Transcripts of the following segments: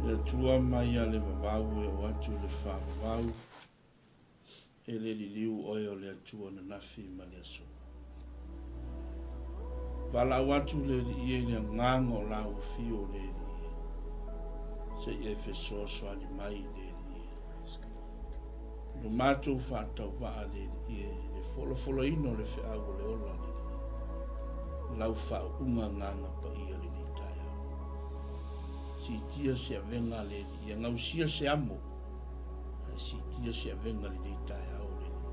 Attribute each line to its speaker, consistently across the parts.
Speaker 1: Le Atua mai a le vavau e oo atu i le faavavau, e le liliu oe o le Atua ananafi ma le aso. Valaau atu le Alii e i le agaga o lau afio le Alii e, se i e fesoasoani mai le Alii e. Lo matou faatauvaa le Alii e, le folafolaina o le feau o le ola le Alii e, lau faauuga agaga paia lenei taeao. Siitia se avega le Alii e, gausia se amo, ae siitia se avega lenei taeao le Alii.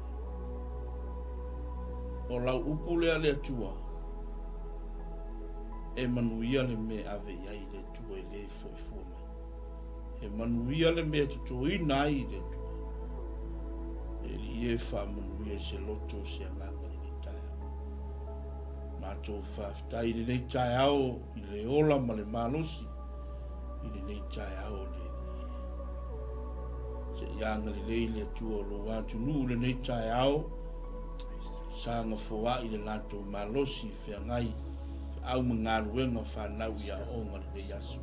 Speaker 1: O lau upu lea le Atua, e manuia le mea e ave i ai le Atua e le foi fua mai. E manuia le mea e totoina ai le Atua. E Alii e faamanuia i se loto o se agaga i lenei taeao. Matou faafetai i lenei taeao i le ola ma le malosi i lenei taeao le Alii. Se i agalelei le Atua o lou atunuu i lenei taeao, saga foai le latou malosi feagai feau ma galuega fanau i aoga lenei aso.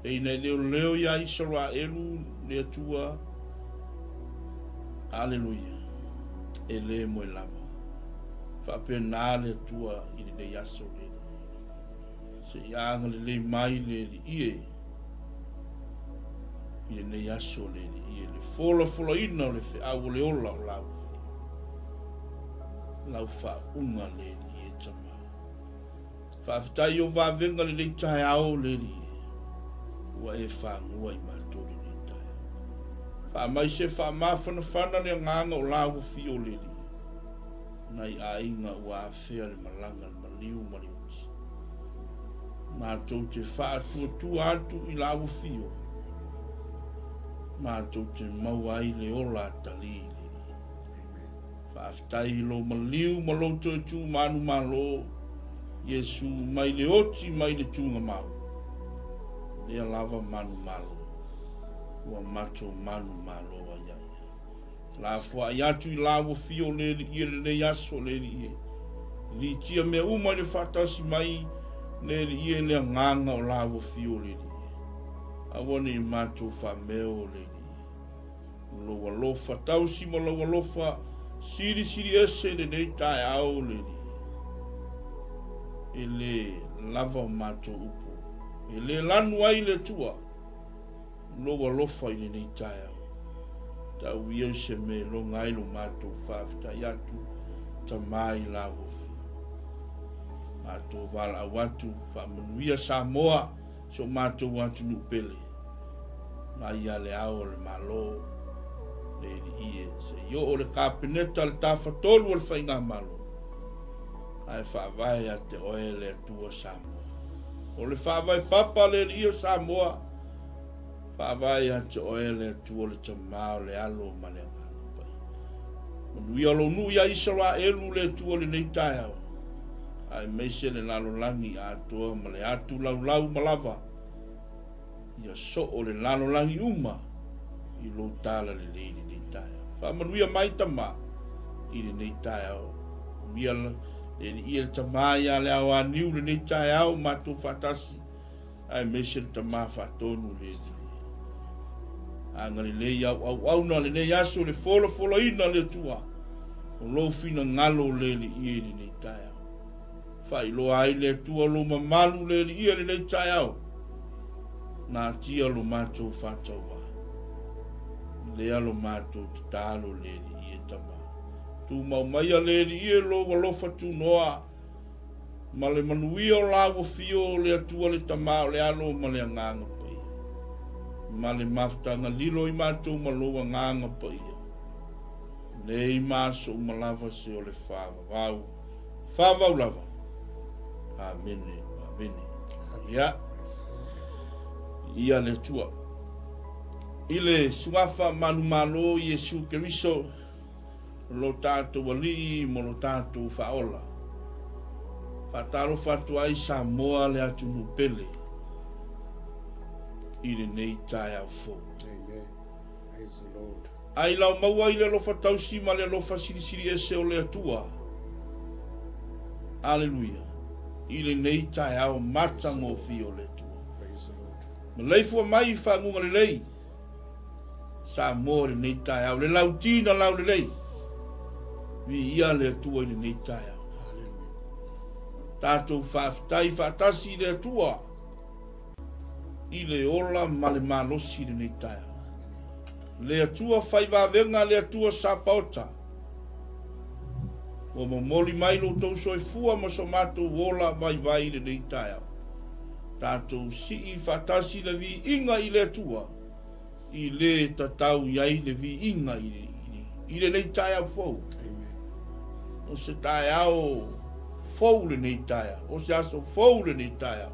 Speaker 1: E ina e leoleo iā Isaraelu le Atua. Aleluia. E le moe lava. Faapena le Atua i lenei aso le Alii. Se i agalelei mai le Alii e i lenei aso le Alii e le folafolaina o le feau o le ola o lau afio. Lau faauuga le Alii e Tama. Faafetai i ou vavega lenei taeao le Alii e, ua e fagua i matou lenei taeao. Faamaise faamafanafana le agaga o la ua fio le Alii e, nai aiga ua afea le malaga le maliu ma le oti. Matou te faatuatua atu i la ua fio, matou te maua ai le ola atalii le Alii. Faafetai i lou maliu ma lou toe tu manumalo, Iesu, mai le oti mai le tugamau, lea lava manumalo, ua matou manumalo ai ia ia. Lafoai atu i la ua fio le Alii e lenei aso le Alii e. Litia mea uma i le faatasi mai le Alii e le agaga o la ua fio le Alii e. Aua ne i matou faameo le Alii e. Lou alofa tausi ma lou alofa silisili ese i lenei taeao le Alii. E le lava o matou upu, e le lanu ai le Atua lou alofa i lenei taeao. Tau ia i se mea e loga ai lo matou faafetai atu, Tama i la ua fia. Matou valaau atu, faamanuia Samoa, si o matou atunuu pele, mai ia Le Ao o le Malo, le Alii e, se i oo le Kapeneta le Tafatolu o le Faigamalo, ae faavae ia te oe le Atua Samoa. O le faavae papa le Alii o Samoa, faavae ia te oe le Atua le Tama o le Alo ma le Agaga Paia. Manuia lou nuu ia Isaraelu le Atua lenei taeao. aemaise le lalolagi atoa ma le atu laulau ma lava, ia soo le lalolagi uma i lou talalelei i lenei taeao. Faamanuia mai Tama i lenei taeao. Manuia le Alii e le Tama ia le ao aniu lenei taeao matou faatasi, aemaise le Tama faatonu le Alii. Agalelei au auauna lenei aso le folafolaina le Atua o lou finagalo le Alii i lenei taeao. Faailoa ai le Atua lou mamalu le Alii i lenei taeao. Natia lo matou faatauvaa. Lea lo matou tatalo le Alii e Tama. Tumau maia le Alii e lou alofa tunoa ma le manuia o la ua fio o le Atua le Tama o le Alo ma le Agaga Paia, ma le mafutaga lilo i matou ma lou Agaga Paia, nei ma aso uma lava se o le faavavau, faavavau lava. Amene, amene. Ia, ia le Atua. I le suafa manumalo Iesu Keriso, lo tatou Alii mo lo tatou Faaola. Faatalofa atu ai Samoa le atunuu pele i lenei taeao fou.
Speaker 2: Amen. Praise the Lord.
Speaker 1: Ai lau maua i le alofa tausi ma le alofa silisili ese o le Atua. Aleluia. I lenei taeao matagofie o le Atua.
Speaker 2: Praise the Lord.
Speaker 1: Maleifua mai i faaguga lelei Samoa i lenei taeao, le lauti na laulelei. Viia le Atua i lenei taeao. Tatou faafetai faatasi i le Atua i le ola ma le malosi i lenei taeao. Le Atua fai vavega, le Atua Sapaota, ua momoli mai lo outou soifua ma so matou ola vaivai i lenei taeao. Tatou sii faatasi le viiga i le Atua i le tatau i ai le viiga i lenei taeao fou. O se taeao fou lenei taeao, o se aso fou lenei taeao.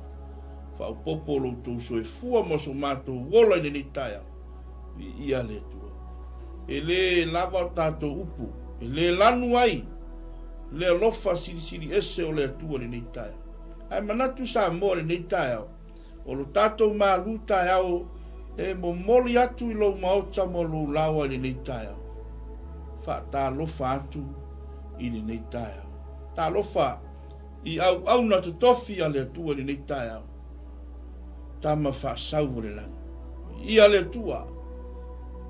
Speaker 1: Faaopoopo lo outou soifua ma so matou ola i lenei taeao. Viia le Atua. E le lava o tatou upu, e le lanu ai le alofa silisili ese o le Atua i lenei taeao. Ae manatu Samoa i lenei taeao, o lo tatou malu taeao e momoli atu i lou maota ma lou laoa i lenei taeao. Faatalofa atu i lenei taeao. Talofa i auauna totofi a le Atua i lenei taeao, Tama faasau o le lagi. Viia le Atua,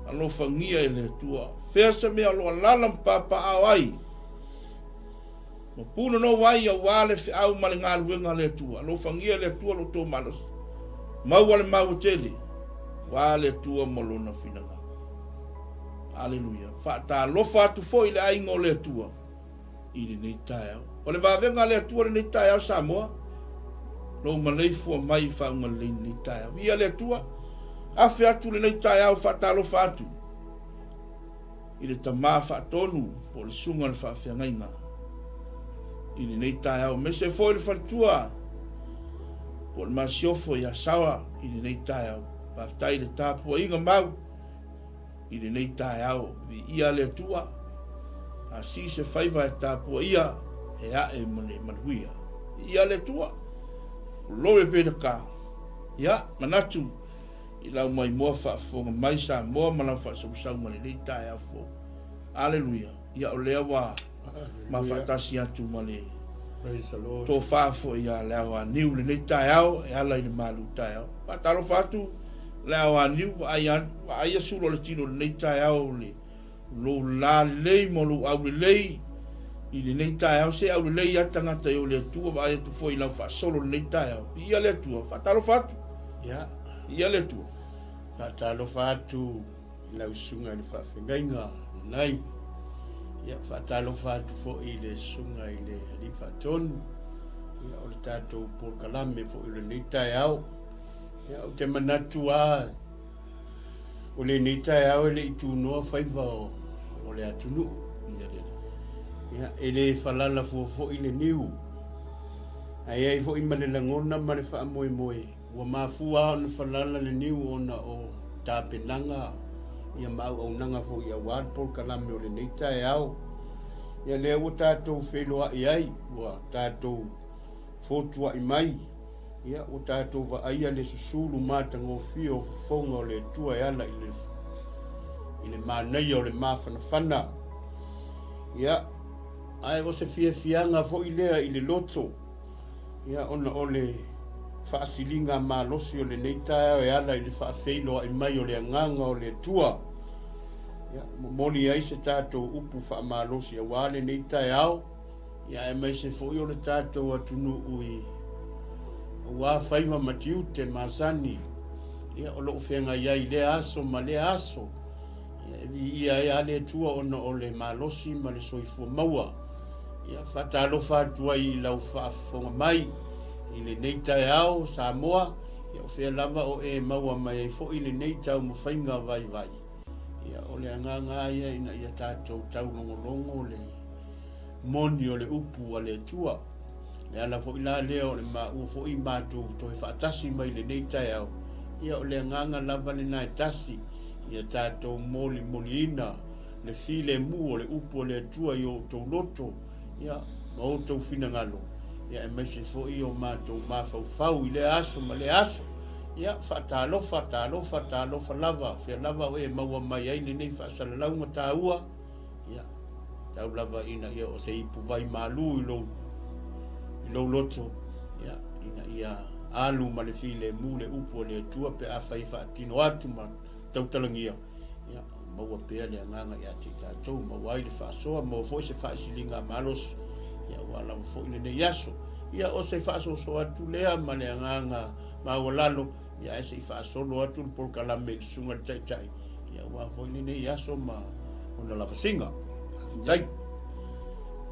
Speaker 1: alofagia e le Atua, fea se mea o lo o alaala ma papaaao ai, ma punonou ai aua le feau ma le galuega a le Atua. Alofagia e le Atua lo outou malosi, maua le maua tele, aua le Atua ma Lona finagalo. Aleluia. Faatalofa atu foi i le aiga o le Atua i lenei taeao. O le vavega a le Atua lenei taeao Samoa, lou maleifua mai i faauga lelei lenei taeao. Viia le Atua, afe atu lenei taeao faatalofa atu i le tama faatonu po o le susuga i le faafeagaiga i lenei taeao. Aemaise foi le faletua po o le masiofo ia Saoa i lenei taeao. Faafetai i le tapuaiga mau I lenei taeao, viia le Atua, a sii se faiva e tapuaia, e ae ma le manuia. Viia le Atua, Glory be to God. Ia, manatu i lau maimoa faafofoga mai Samoa ma lau faasausauga i lenei taeao fou. Aleluia. Ia, o lea ua mafaatasi atu ma le tofa foi ia Leaoaniu lenei taeao e ala i le malu taeao. Faatalofa atu Leaoaniu, vaaia sulu o le tino lenei taeao le lou la lelei ma lou aulelei i lenei taeao. Se aulelei a tagata i o le Atua, vaai atu foi i lau faasolo lenei taeao. Viia le Atua, faatalofa atu.
Speaker 2: Ia,
Speaker 1: Viia le Atua.
Speaker 2: Faatalofa atu i lau susuga i le faafeagaiga Nanai. Ia, faatalofa atu foi i le susuga i le Alii Faatonu, ia, o le tatou polokalame foi o lenei taeao. Ia, ou te manatu lava, o lenei taeao e le i tunoa faiva o, o le atunuu. Ia, e le falala fua foi le niu. Ae i ai foi ma le lagona ma le faamoemoe, Ua mafua lava ona falala le niu ona o tapenaga ia ma auaunaga foi aua le polokalame o lenei taeao. Ia lea ua tatou feiloai ai, ua tatou fotuai mai, ia ua tatou vaaia le susulu matagofie o fofoga o le Atua e ala i le, i le manaia o le mafanafana. Ia, ae o se fiafiaga foi lea i le loto. Ia, ona o le faasiliga malosi o lenei taeao e ala i le faafeiloai mai o le Agaga o le Atua, ia, momoli ai se tatou upu faamalosi aua lenei taeao, ia, aemaise foi o le tatou atunuu i aua faiva ma tiute masani, ia, o lo o feagai ai i lea aso ma lea aso. Ia, e viia ai lava le Atua ona o le malosi ma le soifua maua. Ia, faatalofa atu ai i lau faafofoga mai i lenei taeao, Samoa, ia o fea lava o e maua mai ai foi lenei taumafaiga vaivai. Ia, o le agaga lava ia ina ia tatou taulogologo le moni o le upu a le Atua. Le ala foi la lea o le maua foi matou toe faatasi mai i lenei taeao, ia o le agaga lava lena e tasi, ia tatou molimoliina le filemu o le upu a le Atua i o outou loto, ia, ma outou finagalo, ia aemaise foi o matou mafaufau i lea aso ma lea aso. Ia, faatalofa, talofa, talofa lava, fea lava o e maua mai ai lenei faasalalauga taua, Ia, tau lava ina ia o se ipuvai malu i lou, i lou loto, ia, ina ia alu ma le filemu le upu a le Atua pe afai e faatino atu ma tautalagia, ia, maua pea le agaga ia te i tatou, maua ai le faasoa, maua foi se faaisiliga malosi, ia, aua lava foi lenei aso. Ia, o se faasoasoa atu lea ma le agaga maualalo, ia, ae se i faasolo atu le polokalame i le susuga i le Taitai, ia, aua foi lenei aso ma ona lavasiga. Faafetai.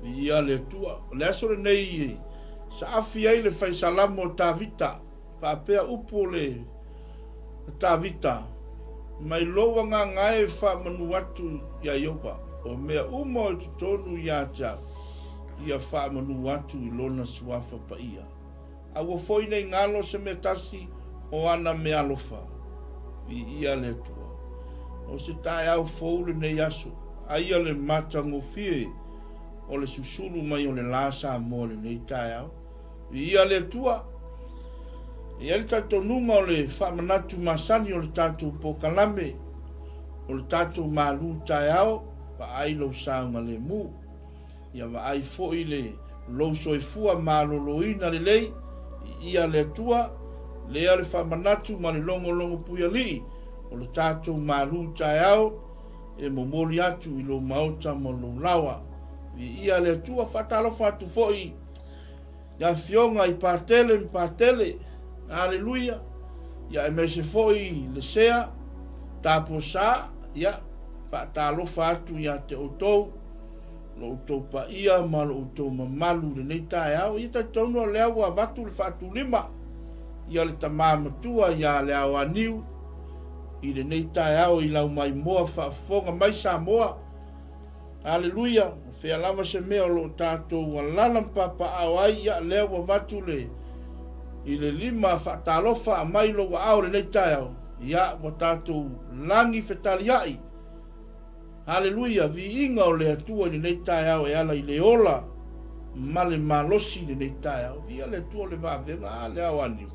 Speaker 1: Viia le Atua. O le aso lenei e saafi ai le fai Salamo o Tavita, faapea upu o le Tavita, Mai lou agaga e faamanu atu iā Ieova, o mea uma o i totonu ia te au, ia faamanu atu i lona suafa paia. A ua foi nei galo se mea tasi o ana meaalofa. Viia le Atua. O se taeao fou lenei aso, aia le matagofie o le susulu mai o le la Samoa i lenei taeao. Viia le Atua. E i ai le talitonuga o le faamanatu masani o le tatou pokalame, o le tatou malu taeao, vaai lou saogalemu. Ia vaai foi le lou soifua maloloina lelei, viia le Atua, lea le faamanatu ma le logologo puialii o le tatou malu taeao e momoli atu i lou maota ma lou laoa. Viia le Atua, faatalofa atu foi i afioga i Patele ma Patele, Aleluia, ia aemaise foi le Sea, Taposa, ia faatalofa atu ia te outou, lo outou paia ma lo outou mamalu i lenei taeao. Ia talitonu o lea ua avatu le faatulima ia le tama matua ia Le Ao Aniu i lenei taeao i lau maimoa faafofoga mai Samoa. Aleluia! O fea lava se mea o lo o tatou alala ma papaaao ai, ia lea ua avatu le i le lima faatalofa aumai lou aao i lenei taeao, ia ua tatou lagi fetaliai. Aleluia! Viiga o le Atua i lenei taeao e ala i le ola ma le malosi i lenei taeao. Viia le Atua o le vavega, a le ao aniu.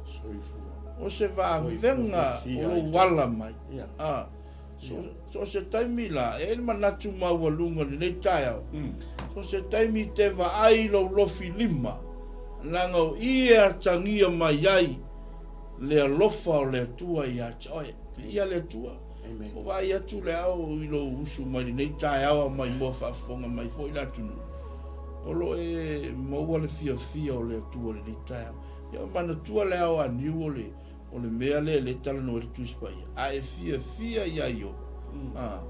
Speaker 1: O se vavega o lou ala mai. A. So o se taimi la, e i ai le manatu maualuga i lenei taeao, so o se taimi te vaai i lou lofi lima, leaga o i e atagia mai ai le alofa o le Atua ia te oe. Viia le Atua. Ua vaai atu le ao i lou usu mai lenei taeao a maimoa faafofoga mai foi le atunuu, o lo o e maua le fiafia o le Atua i lenei taeao. Ia manatua le ao aniu o le O le mea lea lea e talanoa ai le Tusi Paia, a e fiafia iā Ieova, a,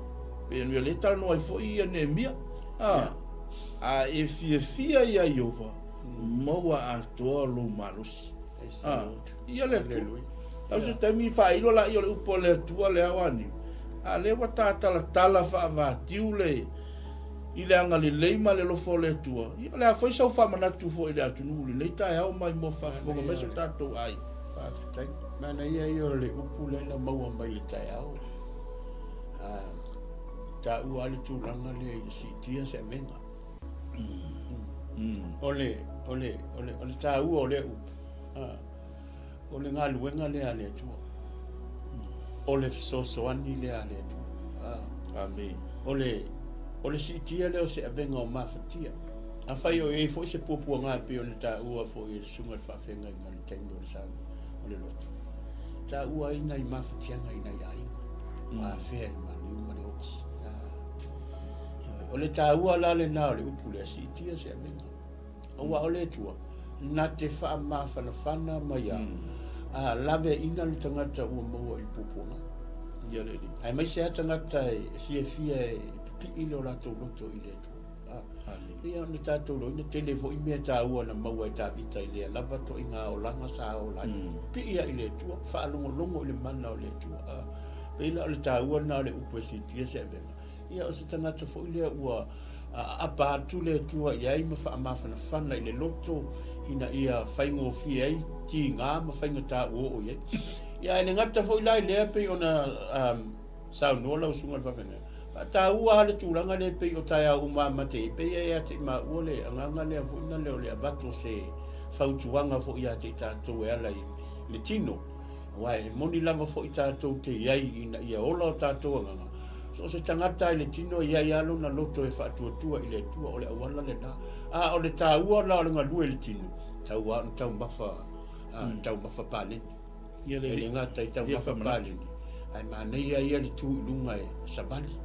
Speaker 1: pei o le mea lea e talanoa ai foi ia Neemia, a, a e fiafia iā Ieova, maua atoa lou malosi. A, ia le Atua. Tau se taimi faailo laia o le upu a le Atua le ao aniu, a lea ua tatalatala faavatiu le, i le agalelei ma le alofa o le Atua, ia o le a foi sau faamanatu foi i le atunuu i lenei taeao mai mo faafofoga mai so tatou aiga.
Speaker 2: Faafetai. Manaia ia o le upu lea na maua mai le taeao. Ah, taua lava le tulaga lea ia siitia se avega. O le, o le, o le, o le taua o lea upu, ah, o le galuega lea a le Atua. O le fesoasoani lea a le Atua. Ah,
Speaker 1: Amen.
Speaker 2: O le, o le siitia lea o se avega o mafatia. Afai o i ai foi se puapuaga e pei ona taua foi e le susuga i le faafeagaiga i le taimi o le sauni o le lotu, taua ai nai mafatiaga i nai aiga, ua afea i le maliu ma le oti. O le taua la lena o le upu lea, siitia se avega. Aua o le Atua, na te faamafanafana mai a, a laveaiina le tagata ua maua i le puapuaga.
Speaker 1: Ia le Alii.
Speaker 2: Aemaise lava tagata e fiafia e pipii lo latou loto i le Atua. Ia ona tatou iloaina tele foi mea taua na maua e Tavita i lea lava toaiga olaga sa ola ai. Pipii lava i le Atua, faalogologo i le mana o le Atua. Pei la o le taua lena o le upu e siitia se avega. Ia o se tagata foi lea ua aapa atu le Atua i ai ma faamafanafana i le loto ina ia faigofie ai tiga ma faigata ua oo i ai. Ia ae le gata foi la i lea pei ona saunoa lau susuga i le faafeagaiga. Faataua lava le tulaga lea pei o taeao uma amata i ai, pei e ia te i maua le agaga lea foi na lea o le avatu o se fautuaga foi ia te i tatou e ala i le tino. Aua e moni lava foi tatou te i ai ina ia ola o tatou agaga, so o se tagata i le tino e i ai lava lona loto e faatuatua i le Atua, o le auala lena. A o le taua la o le galue i le tino, tau lava ona taumafa. Taumafa paleni. E le gata i taumafa paleni, ae manaia ia le tu i luga e savali.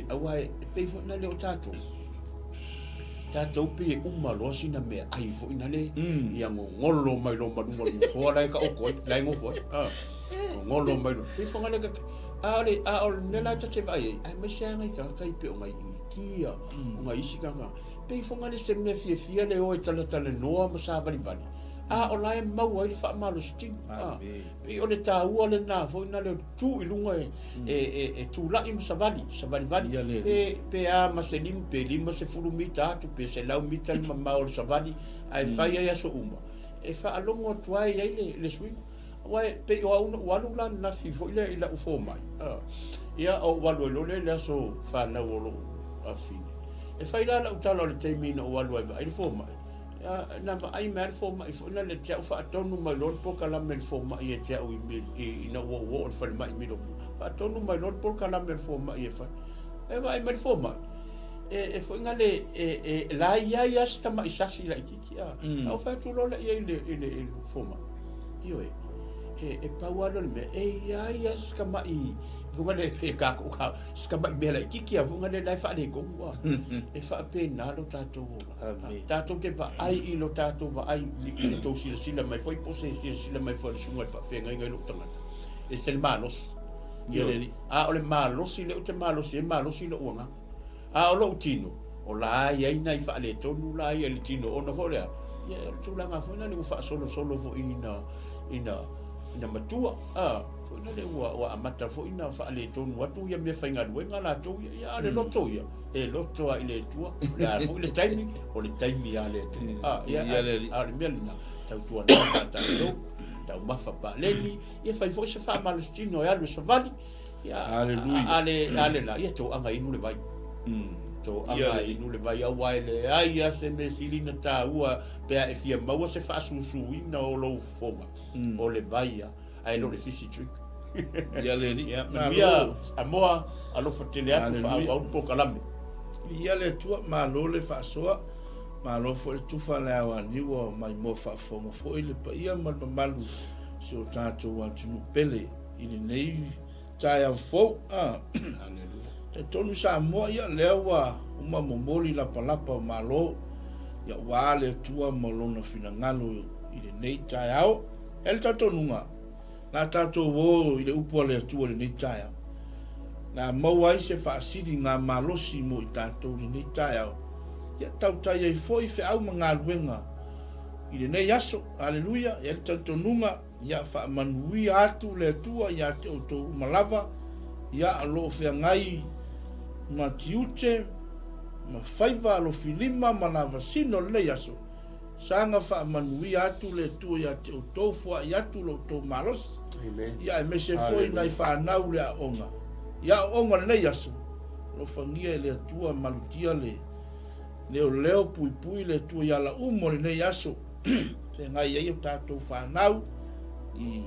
Speaker 2: Aua e pei foi na le o tatou, tatou pei e uma loa sina mea ai foi na le, ia gogolo mai loa ma luga o le nofoa la e taoto ai, la e nofo ai. Gogolo mai loa. Pei foi na le, a o le, a o le mea la ta te vaai ai, aemaise lava nai tagata i pei o nai Initia, o nai isi tagata, pei foi na le se mea fiafia le o e talatalanoa ma savalivali, a o la e maua ai le faamalositino. A, pei o le taua lena foi na le tu i luga e, e, e, e tulai ma savali, savalivali, pe, pe a ma se lima, pe 50 mita atu, pe 100 mita le mamao o le savali, ae fai ai aso uma, e faalogo atu ai ai le, le suiga. Aua e pei o au na ou alu la ananafi foi lea i lau fomai, a, ia ou alu ai loa lea i le aso fanau o lou afafine. E fai la lau tala o le taimi na ou alu ai e vaai le fomai, Na vaai mai lava le fomai foi lea ia te au faatonu mai loa le polokalame a le fomai ia te au ina ua ou oo i le falemai i Milopua. Faatonu mai loa le polokalame a le fomai e fai. E vaai mai le fomai, e foi na le, e la i ai lava si tamai sasi laitiiti. A ou fai atu loa lea i ai i le fomai, ioe, e pau lava lea o le mea, e i ai lava si tamai foi lea e tatou si tamai mea laitiiti lava foi lea la e faaletonu a. E faapena lo tatou ola. Tatou te vaai i lo tatou vaai i le tou silasila mai foi po o se silasila mai foi a le susuga i le faafeagaiga i lou tagata, e ese le malosi. Ioe. A o le malosi lea ou te malosi ai, e malosi lou agaga. A o lou tino, o la e i ai nai faaletonu la ia i le tino ona foi o le a? Ia o le tulaga foi lea ua faasolosolo foi ina ina ina matua, a, foi lea ua ua amata foi ona faaletonu atu ia meafaigaluega latou ia, ia a o le loto ia, e loto lava i le Atua, o le a foi le taimi, o le taimi lava a le Atua. A, ia, a o le mea lena, tautuana ma tatou, taumafa paleni, ia fai foi se faamalositino e alu e savali, ia, a le, a le la, ia toaga inu le vai. Toaga inu le vai, aua e leai lava se mea sili ona taua pe a e fia maua se faasusuina o lou fofoga, o le vai lava, ae le o le fizzy drink.
Speaker 1: Ia le alii.
Speaker 2: Ia, manuia Samoa, alofa tele atu, faaauau le polokalame.
Speaker 1: Viia le Atua, malo le faasoa, malo foi le tufa le ao aniu ua maimoa faafofoga foi le paia ma le mamalu o si o tatou atunuu pele i lenei taeao fou. Ah. Talitonu Samoa, ia lea ua uma momoli lapalapa o malo, ia ua a le Atua ma lona finagalo i lenei taeao. E le talitonuga, Na tatou o i le upu a le Atua i lenei taeao. Na maua ai se faasiliga malosi mo i tatou i lenei taeao. Ia tautai ai foi feau ma galuega i lenei aso. Aleluia! E i ai le talitonuga, ia faamanuia atu le Atua ia te outou uma lava, ia o lo o feagai ma tiute ma faiva alofilima ma lavasino i lenei aso. Saga faamanuia atu le Atua ia te outou, foai atu lo outou malosi.
Speaker 2: Amen.
Speaker 1: Ia aemaise foi nai fanau le aoga. I aoaoga lenei aso, alofagia e le Atua malutia le leoleo puipui le Atua i ala uma o lenei aso. Feagai ai o tatou fanau i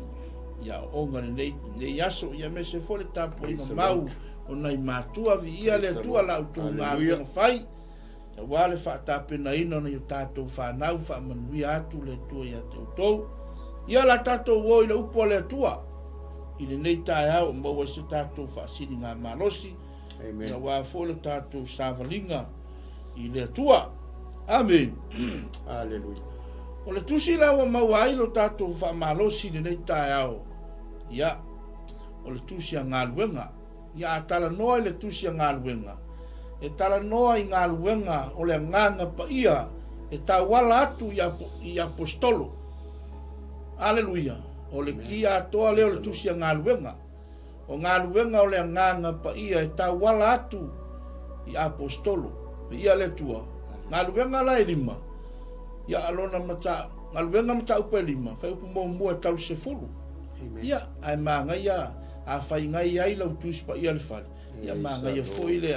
Speaker 1: i aoaoga lenei lenei aso. Ia aemaise foi le tapuaiga mau o nai matua viia le Atua la outou galuega fai. Aua le faatapenaina o nai o tatou fanau, faamanuia atu le Atua ia te outou. Ia la tatou o i le upu a le Atua i lenei taeao o maua ai se tatou faasiligamalosi,
Speaker 2: Amen.
Speaker 1: aua foi le tatou savaliga i le Atua. Amene.
Speaker 2: Aleluia.
Speaker 1: O le tusi la ua maua ai lo tatou faamalosi i lenei taeao, ia, o le tusi a galuega. Ia a talanoa i le Tusi a Galuega, e talanoa i galuega o le Agaga Paia e tauala atu i Aposetolo. Aleluia! O le ki atoa lea o le Tusi a Galuega. O galuega o le Agaga Paia e tauala atu i Aposetolo. Viia le Atua. Galuega la e lima, ia lona mata, galuega mataupu e lima, fuaiupu muamua e 30. Ia, ae manaia A fai ngai ai lau Tusi Paia le fale, ia manaia foi le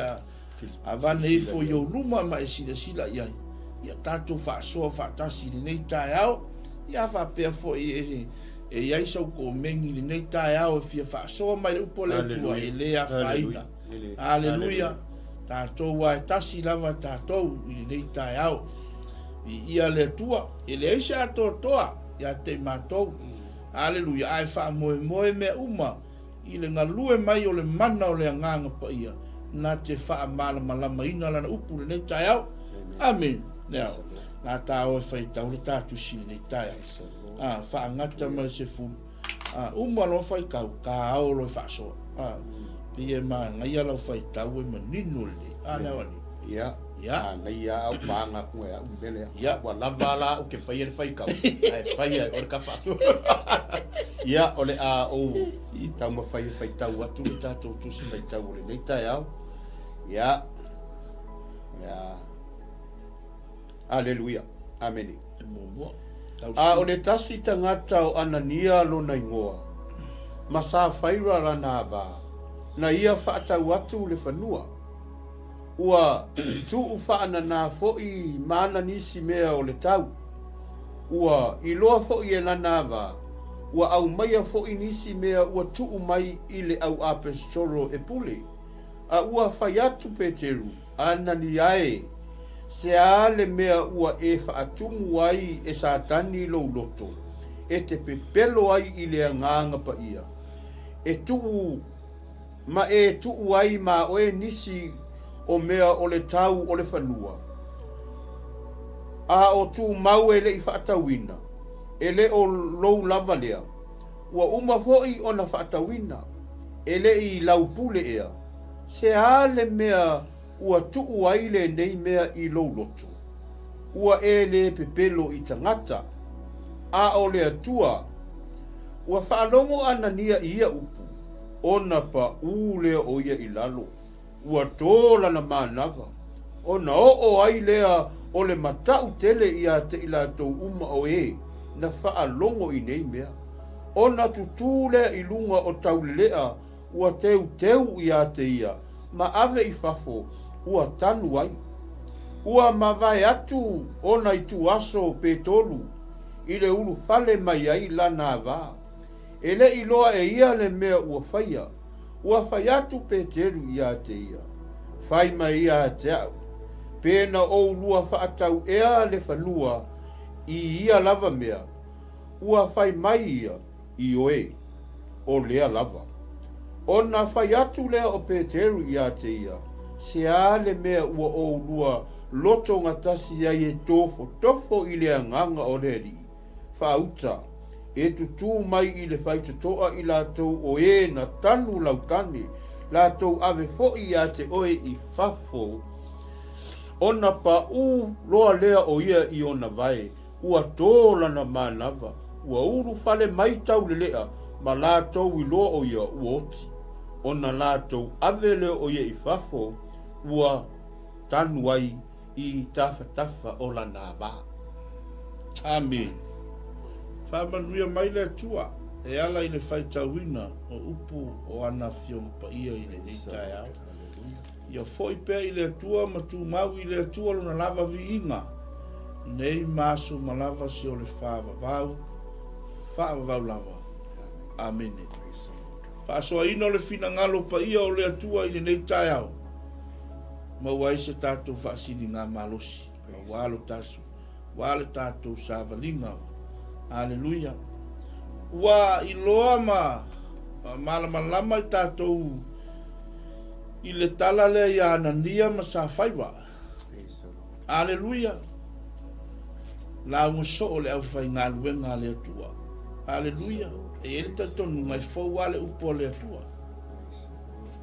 Speaker 1: avane ifo i ou luma ma e silasila i ai. Ia tatou faasoa faatasi i lenei taeao, ia faapea foi e e i ai sau komeni i lenei taeao e fia faasoa mai le upu a le Atua, e le afaina. Aleluia! Tatou lava e tasi lava tatou i lenei taeao. Viia le Atua, e leai se atoatoa. ia te i matou. Aleluia, ae faamoemoe mea uma i le galue mai o le mana o le Agaga Paia na te faamalamalamaina Lana upu i lenei taeao. Amene. Nea, la ta o e faitau le ta tusi i lenei taeao. A, faagata ma le sefulu. A, uma loa faitau, ta ao loa e faasoa. A, pei e manaia lau faitau e manino lelei. A, nea wani.
Speaker 2: Ia,
Speaker 1: Ia.
Speaker 2: manaia au paga atu e au le mea lea.
Speaker 1: Ia.
Speaker 2: Ua lava la au ke faia le faitau, ae faia e oe le ka faasoa. Ia, o le a ou taumafai e faitau atu le tatou tusi faitau o lenei taeao. Ia, o le a... Aleluia. Amene.
Speaker 1: E muamua.
Speaker 2: A o le tasi tagata o Anania lona igoa, ma Safaira lana ava, na ia faatau atu le fanua. Ua tuu faanana foi ma ana nisi mea o le tau. Ua iloa foi e lana ava, ua aumaia foi nisi mea ua tuu mai i le au apesetolo e pule. A ua fai atu Peteru, Anania e, se a le mea ua e faatumu ai e Satani lou loto, e te pepelo ai i le Agaga Paia, e tuu Ma e tuu ai ma oe nisi o mea o le tau o le fanua, a o tumau e le i faatauina, e le o lou lava lea. Ua uma foi ona faatauina, e le i laupule ea. Se a le mea ua tuu ai lenei mea i lou loto? Ua e le pepelo i tagata, a o le Atua. Ua faalogo Anania i ia upu, ona paʻū lea o ia i lalo, ua tō lana manava, ona oo ai lea o le mataʻu tele iā te i latou uma o ē na faalogo i nei mea. Ona tutū lea i luga o tauleleʻa ua teuteu iā te ia ma ave i fafo ua tanu ai. Ua mavae atu ona ituaso Petolu i le ulufale mai ai lana avā. E le i loa e ia le mea ua faia, ua fai atu Peteru iā te ia, Fai mai ia te a'u, pe na oulua faatau ea le fanua i ia lava mea? Ua fai mai ia, Ioe, o lea lava. Ona fai atu lea o Peteru iā te ia, Se a le mea ua oulua lotogatasi ai e tofotofo i le agaga o le Alii? Faauta, e tutū mai i le faitotoa i latou o ē na tanu lau tane, latou ave foi iā te oe i fafo, ona paʻū loa lea o ia i ona vae, ua tō lana manava, ua ulufale mai tauleleʻa ma latou iloa o ia ua oti, ona latou ave lea o ia i fafo, ua tanu ai i tafatafa o lana vā.
Speaker 1: Amene. Faamanuia mai le Atua e ala i le faitauina o upu o ana Afioga Paia i lenei taeao. Ia foi pea i le Atua ma tumau i le Atua lona lava viiga, nei ma aso ma lava se o le faavavau, faavavau lava. Amene. Faasoaina o le finagalo paia o le Atua i lenei taeao. Maua ai se tatou faasiliga malosi, aua lo tasu, aua le tatou savaliga. Aleluia. Ua iloa ma malamalama i tatou i le tala lea ia Anania ma Safaiva. Aleluia. Lauga soo le aufaigaluega a le Atua. Aleluia. E i ai le talitonuga e fou lava le upu a le Atua.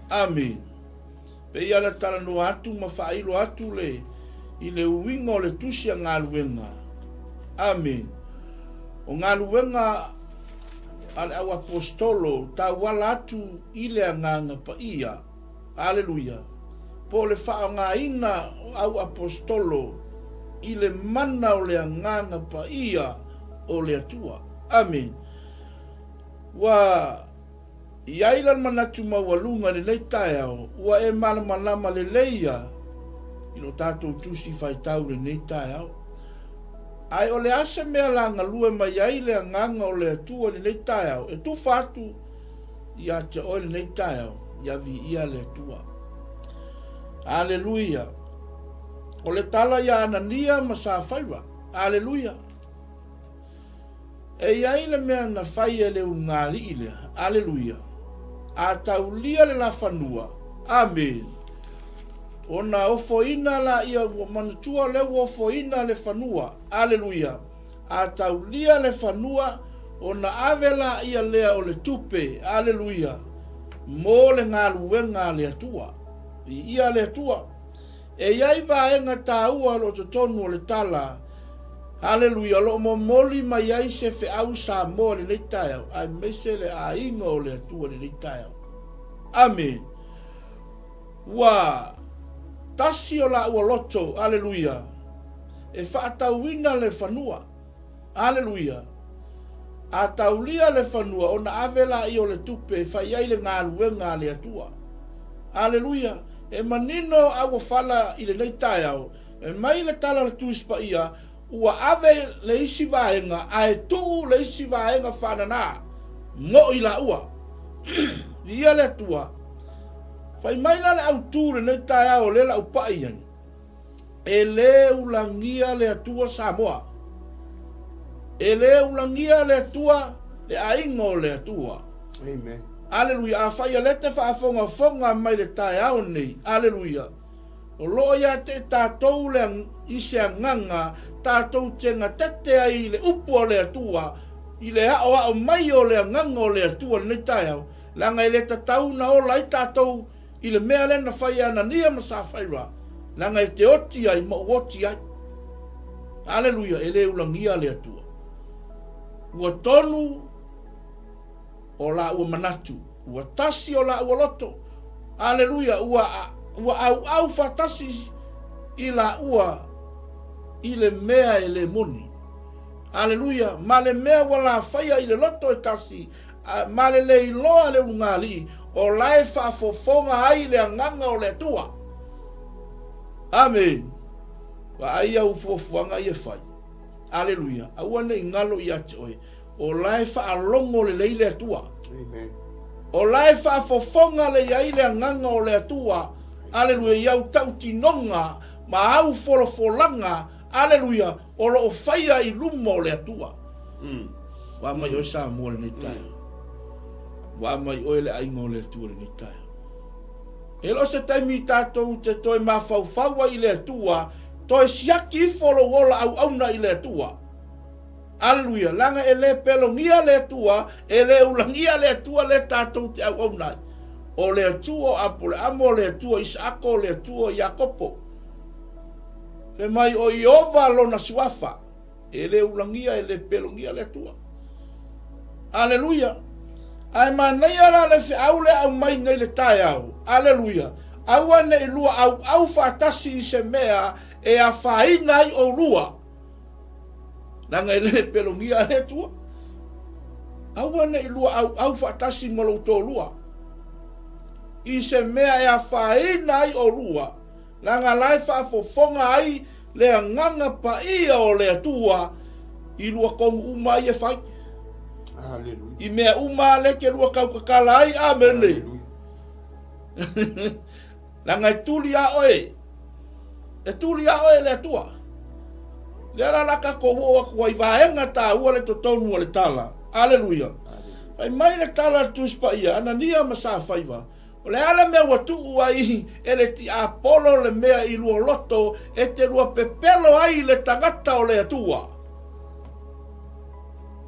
Speaker 1: Amene. Pei ona talanoa atu ma faailo atu le i le uiga o le tusi a galuega. Amene. O galuega a le auaposetolo tauala atu i le Agaga Paia. Aleluia. Po o le faaaogaina o auaposetolo i le mana o le Agaga Paia o le Atua. Amene. Ua I ai la le manatu maualuga i lenei taeao, ua e malamalama lelei ia i lo tatou tusi faitau i lenei taeao. Ae o le a se mea la galue mai ai le agaga o le Atua i lenei taeao e tufa atu ia te oe lenei taeao, ia viia le Atua. Aleluia! O le tala ia Anania ma Safaira. Aleluia! E i ai le mea na fai e le ulugalii lea. Aleluia. A taulia le lafanua. Amene. Ona ofoina laia ua manatua lea ua ofoina le fanua. Aleluia. A taulia le fanua, ona ave laia lea o le tupe, aleluia, mo le galuega a le Atua. Viia le Atua. E i ai vaega taua o lo o totonu o le tala, aleluia, o lo o momoli mai ai se feau Samoa i lenei taeao, aemaise le aiga o le Atua i lenei taeao. Amene. Ua tasi o laua loto, aleluia, e faatauina le fanua. Aleluia! A taulia le fanua, ona ave laia o le tupe e fai ai le galuega a le Atua. Aleluia! E manino auofala i lenei taeao, e mai le tala o le Tusi Paia, ua ave le isi vaega ae tuu le isi vaega faanana mo i laua. Viia le Atua! Fai mai la le autu i lenei taeao o lea la u pai ai, E le ulagia le Atua Samoa. E le ulagia le Atua le aiga o le Atua.
Speaker 2: Amen.
Speaker 1: Aleluia. Afai o lea te faafogafoga mai le taeao nei, aleluia, o lo o ia te i tatou le, i se agaga tatou te gatete ai i le upu a le Atua, i le aoao mai o le agaga o le Atua i lenei taeao, leaga e le tatau ona ola ai tatou i le mea lea na fai e Anania ma Safaira, leaga e te oti ai ma ou oti ai. Aleluia, e le ulagia le Atua. Ua tonu o laua manatu, ua tasi o laua loto. Aleluia, ua, ua auau faatasi i laua i le mea e le moni. Aleluia, ma le mea ua lafaia i le loto e tasi, Ma le le iloa le ulugalii o la e faafofoga ai le agaga o le Atua. Amene. Vaai au fuafuaga ia e fai. Aleluia. Aua ne i galo ia te oe, o la e faalogo lelei le Atua.
Speaker 2: Amen.
Speaker 1: O la e faafofoga lelei ai le agaga o le Atua. Aleluia. I au tautinoga ma au folafolaga. Aleluia. O lo o faia i luma o le Atua.
Speaker 2: Mm.
Speaker 1: Ua mai oe Samoa lenei taeao. Ua mai oe le aiga o le Atua lenei taeao. E le o se taimi tatou te toe mafaufau ai i le Atua, toe siaki ifo lou ola auauna i le Atua. Aleluia, leaga e le pelogia le Atua, e le ulagia le Atua le tatou te auauna ai. O le Atua o Apoleamo, o le Atua o Isaako, o le Atua o Iakopo. Fai mai o Ieova lona suafa. E le ulagia, e le pelogia le Atua. Aleluia. Ae manaia la le feau lea aumai nei le taeao. Aleluia. Aua ne i lua auau faatasi i se mea e afaina ai oulua. Leaga e le pelogia le Atua. Aua ne i lua auau faatasi ma lou toalua i se mea e afaina ai oulua. Leaga la e faafofoga ai le Agaga Paia o le Atua i lua konu uma ai e fai.
Speaker 2: Aleluia.
Speaker 1: I mea uma a le ke lua kautatala ai. Amene. Leaga e tuli a oe. E tuli a oe le Atua. Lea la la tatou oo atu ai vaega taua le totonu o le tala. Aleluia. Fai mai le tala a le Tusi Paia, Anania ma Safaiva, O le a le mea ua tuu ai e le tiapolo le mea i lua loto e te lua pepelo ai i le tagata o le Atua?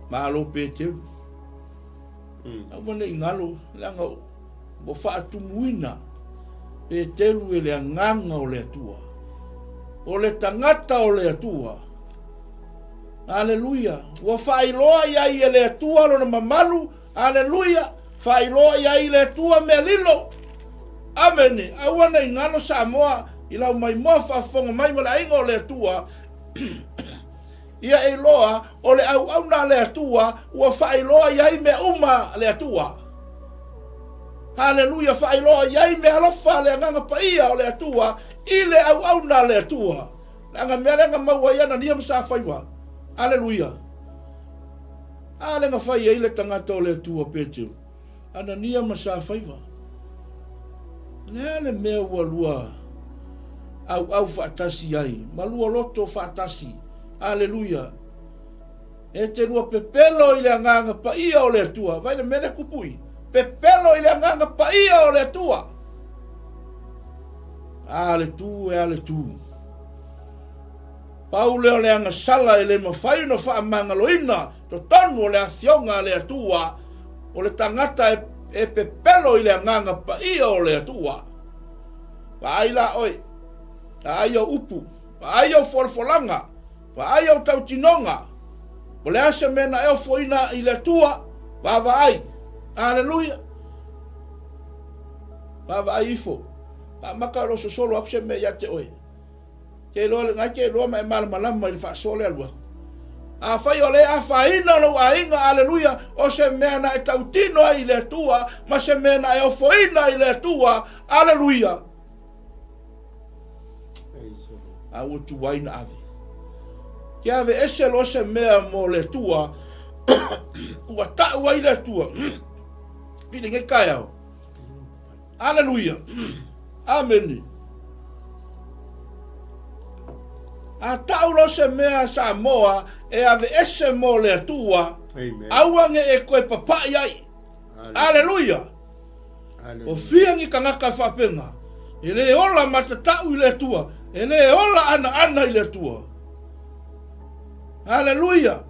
Speaker 1: Malo Peteru. Aua ne i galo, leaga ua faatumuina Peteru e le agaga o le Atua. O le tagata o le Atua. Aleluia. Ua faailoa i ai e le Atua lona mamalu Aleluia! Faailoa i ai le Atua mea lilo. Amene. Aua ne i galo Samoa i lau maimoa faafofoga mai ma le aiga o le Atua. Ia e iloa o le auauna a le Atua ua faailoa i ai mea uma a le Atua. Haleluia, faailoa i ai mea alofa a le Agaga Paia o le Atua i le auauna a le Atua. Leaga mea lea na maua ai Anania ma Safaiva. Aleluia. A le na fai ai le tagata o le Atua Peteru, Anania ma Safaiva. O le a le mea ua lua auau faatasi ai, ma lua loto faatasi? Aleluia! E te lua pepelo i le Agaga Paia o le Atua. Vaai le mea lea kupu i. Pepelo i le Agaga Paia o le Atua. A le tu e a le tu. Pau lea o le agasala e le mafai ona faamagaloina totonu o le afioga a le Atua, o le tagata e, e pepelo i le Agaga Paia o le Atua. Vaai la oe, vaai au upu, vaai au folafolaga, Vaai au tautinoga, o le a se mea na e ofoina i le Atua, vaavaai. Aleluia! Vaavaai ifo. Faamaka o lo sosolo aku se mea ia te oe. Ke iloa le ngai ke iloa ma e malamalama i le faasoa le alu aku. Afai o le afaina lou aiga, aleluia, o se mea na e tautino ai i le Atua, ma se mea na e ofoina i le Atua, aleluia. A ua tuai na ave. Ke ave ese loa se mea mo le Atua, ua ta'u ai le Atua i lenei taeao. Aleluia. Amene. A ta'u loa se mea Samoa e ave ese mo le Atua, aua ne e toe papa'i ai. Aleluia. O fia ni tagata e faapena, e le ola matatau i le Atua, e le ola anaana i le Atua. Aleluia!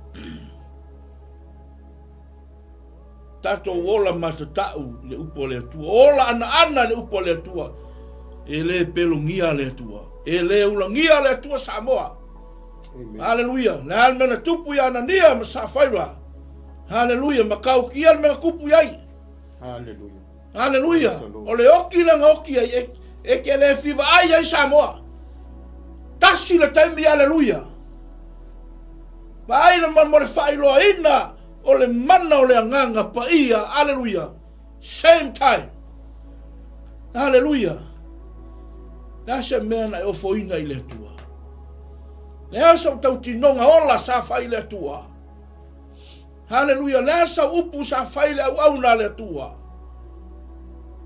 Speaker 1: Tatou ola matatau i le upu a le Atua, ola anaana i le upu a le Atua. E le pelogia le Atua, e le ulagia le Atua Samoa. Aleluia! Le a le mea na tupu ia Anania ma Safaira. Aleluia! Matautia le mea na tupu i ai.
Speaker 2: Hallelujah.
Speaker 1: Aleluia. O le oki lea na oki ai, e, e ke le fiva ai ai Samoa. Tasi le taimi, aleluia. Vaai le mo le faailoaina o le mana o le agaga paia, aleluia. Same time. Aleluia. Le a se mea na e ofoina i le Atua? Le a sau tautinoga ola sa fai i le Atua? Haleluia! Le a sau upu sa fai le auauna a le Atua?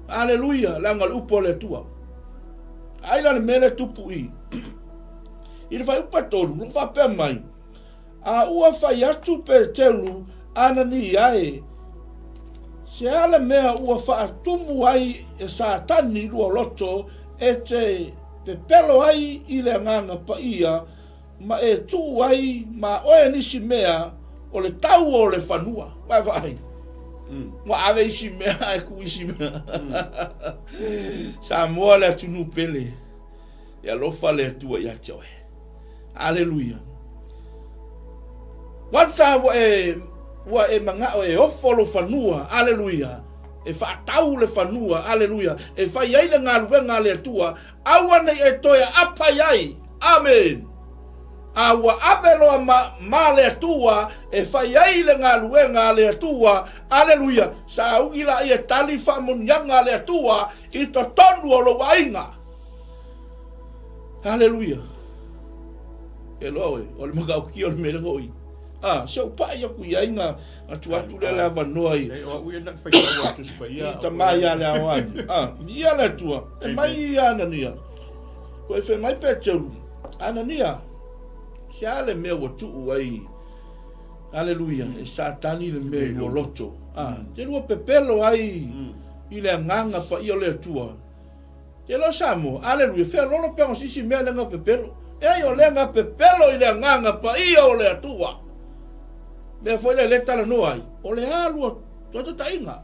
Speaker 1: Haleluia! Leaga o le upu a le Atua. Ai la le mea lea tupu i. I le fuaiupu 3, lo faapea mai, A ua fai atu Peteru, Anania e, se a le mea ua faatumu ai e Satani lua loto e te pepelo ai i le Agaga Paia ma e tuu ai ma oe nisi mea o le tau o le fanua. Vaavaai. Ua ave isi mea ae tuu isi mea. Samoa le atunuu pele. E alofa le Atua ia te oe. Aleluia. Once a ua e, ua e manao e ofo lou fanua, aleluia, e faatau le fanua, aleluia, e fai ai le galuega a le Atua, Aua nei e toe aapa i ai. Amen. A ua ave loa ma, ma le Atua e fai ai le galuega a le Atua, aleluia, sauni laia e tali faamoniaga a le Atua i totonu o lou aiga. Aleluia. E loa oe, o le matautia o le mea lea na oi. A, se u paʻi aku i ai na, na tuu atu lea le avanoa i.
Speaker 2: Nei, o au ia na faitau a Tusi Paia.
Speaker 1: I tama ia le aoani. A, ia le Atua, e mai ia Anania. Ko e fai mai Peteru, Anania, se a le mea ua tuu ai, aleluia, e Satani le mea i lua loto. A, te lua pepelo ai i le agaga paia o le Atua. Te iloa Samoa, aleluia, feololo pea o sisi mea le pepelo. Eai o lea pepelo i le agaga paia o le Atua. Mea foi lea le talanoa ai, o le a lua tuatataʻiga,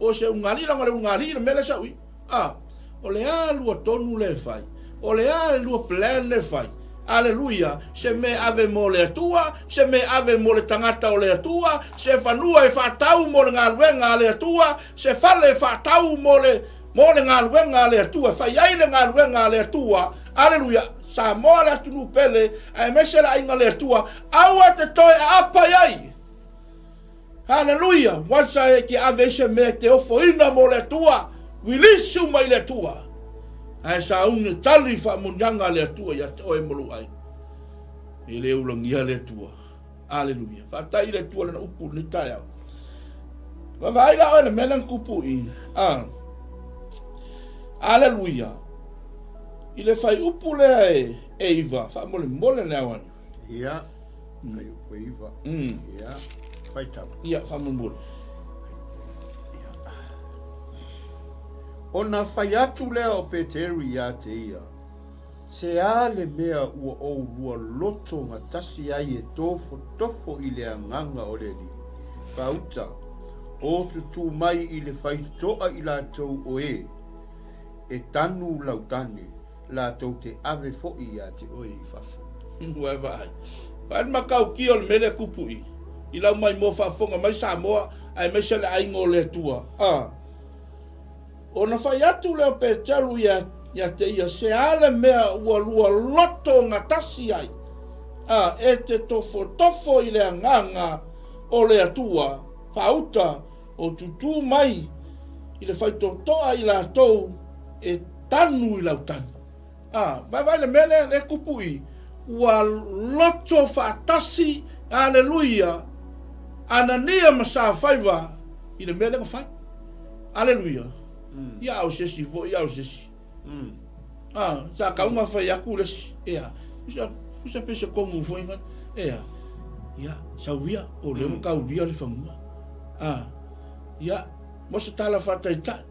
Speaker 1: o se ugalii leaga o le ugalii le mea lea sa ui. A, o le a lua tonu lea e fai, o le a le lua plan lea e fai. Aleluia, se mea ave mo le Atua, se mea ave mo le tagata o le Atua, se fanua e faatau mo le galuega a le Atua, se fale e faatau mo le mo le galuega a le Atua, e fai ai le galuega a le Atua. Aleluia! Samoa le atunuu pele, aemaise le aiga le Atua, aua te toe aapa i ai. Aleluia! Once e te ave ai se mea e te ofoina mo le Atua, release uma i le Atua. Ae sauni e tali faamuniaga a le Atua ia te oe ma lou aiga. E le ulagia le Atua. Aleluia. Faafetai i le Atua lana upu i lenei taeao. Vaavaai la oe le mea lea na tupu i. Ah. Aleluia. I le fuaiupu lea e, e iva, faamolemole le ao ane.
Speaker 2: Ia. Fuaiupu e 9. Ia, faitau.
Speaker 1: Ia, faamolemole.
Speaker 2: Ia. Ona fai atu lea o Peteru ia te ia, Se a le mea ua oulua loto gatasi ai e tofotofo i le agaga o le Alii? Faauta, o tutū mai i le faitotoa i latou o e e tanu lau tane, latou te ave foi ia te oe i fafo.
Speaker 1: Ua e vaai. Vaai le matautia o le mea lea e tupu i i lau maimoa faafofoga mai Samoa aemaise le aiga o le Atua. A. Ona fai atu lea o Peteru ia ia te ia, Se a le mea ua lua loto gatasi ai, a e te tofotofo i le agaga o le Atua, faauta o tutū mai i le faitotoa i latou e tanu i lau tanu. A, vaevae le mea lea, lea e tupu i, ua loto faatasi, aleluia, Anania ma Safaiva i le mea lea na fai. Aleluia. Ia a o se isi foi, a o se isi. A, sa tau na fai atu le isi, ea, usa, usa pe se tonu foi na, ea, ia, sau ia, o lea ua taulia le fanua. A, ia, mo se tala faataitai,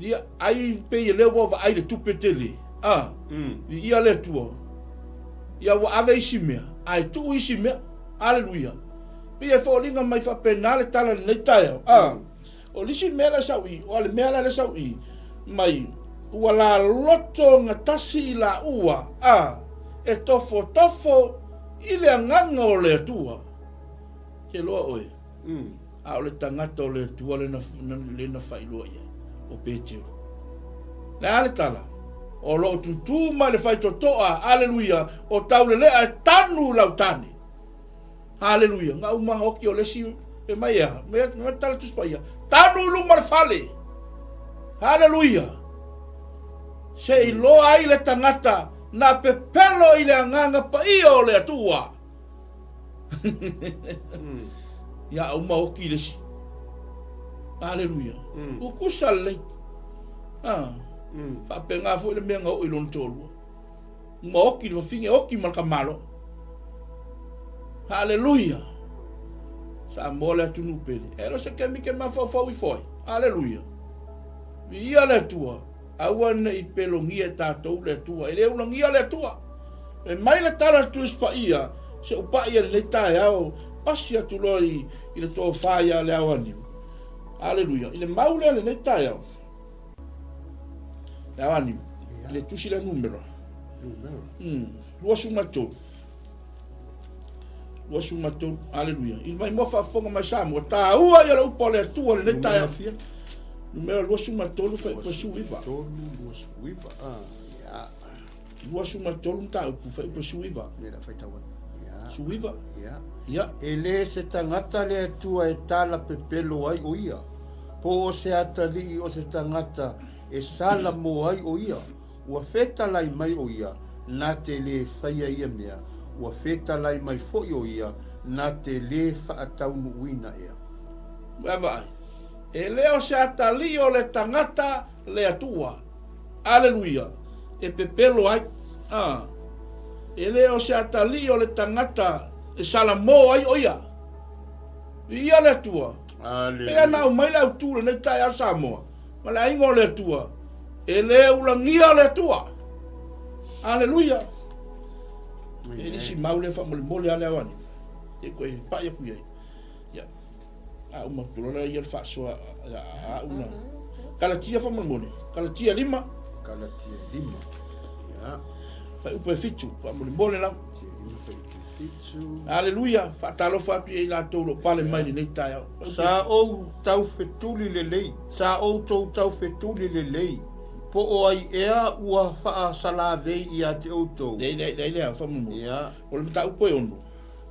Speaker 1: Ia, ai pei e lea ua vaai le tupe tele, a, viia le Atua, ia ua ave isi mea, ae tuu isi mea. Aleluia. Pei e foliga mai faapena le tala i lenei taeao, a. O le isi mea la sau i, o le mea la lea sau i, mai, ua laloto gatasi i laua, a, e tofotofo i le agaga o le Atua. Te iloa oe. A o le tagata o le Atua lea na faailoa i ai, o Peteru. Le a le tala? O lo o tutū mai le faitotoa, aleluia, o Taulelea e tanu i lau tane. Aleluia. Na uma oki o le isi, e mai e a, me mai tala Tusi Paia, tanu i luma o le fale. Aleluia. Se i loa ai le tagata na pepelo i le agaga paia o le Atua. Ia uma oki le isi. Aleluia. Tutusa lelei. Ah. Faapena foi le mea na oo i lona toalua. Uma oki le fafine, oki ma le tamaloa. Aleluia. Samoa le atunuu pele. E le o se kemi ke mafaufau ifo ai. Aleluia. Viia le Atua. Aua ne i pelogia e tatou le Atua. E le ulagia le Atua. E mai le tala a le Tusi Paia, se u pai e lenei taeao, pasi atu loa i, i le tofa ia Leaoaniu. Aleluia. I le mau lea lenei taeao. Leaoaniu. I le tusi lea numera.
Speaker 2: Numera.
Speaker 1: 23. 23. Aleluia. I mai mua faafofoga mai Samoa, taua ia le upu a le Atua lenei taeao. Numera 23 fai upu 19.
Speaker 2: 3, 29. Ah, ia.
Speaker 1: 23 mataupu fai upu 19.
Speaker 2: Ia, la faitau atu. Ia.
Speaker 1: 19.
Speaker 2: Ia.
Speaker 1: Ia.
Speaker 2: E le se tagata le Atua e tala pepelo ai o ia, po o se atalii o se tagata e sala mo ai o ia. Ua fetalai mai ʻo ia, na te lē faia ia mea, ua fetalai mai foi ʻo ia, na te lē faataunuuina ea.
Speaker 1: Ua vaai, e le o se atalii o le tagata le Atua. Aleluia! E pepelo ai. A. E le o se atalii o le tagata e salamō ai ʻo ia. Viia le Atua. Pei ona aumai le autū lenei taeao Samoa, ma le aiga o le Atua. E le ulagia le Atua. Aleluia. E nisi mau le faamolemole ale au ani. E koe pai aku iai. Ia. A uma tulola ia le faasoa a una. Kalatia faamolemole. Kalatia 5.
Speaker 2: Kalatia 5. Ia.
Speaker 1: Fuaiupu e 7 faamolemole lava.
Speaker 2: Kalatia 5 fuaiupu e 7.
Speaker 1: Aleluia. Faatalofa atu i latou o lo o pale mai lenei taeao.
Speaker 2: Sa ou taufetuli lelei, sa outou taufetuli lelei, po o ai ea ua faasalavei ia te outou.
Speaker 1: Leai, leai, leai, leai, faamolemole.
Speaker 2: Ia.
Speaker 1: O le mataupu e 6.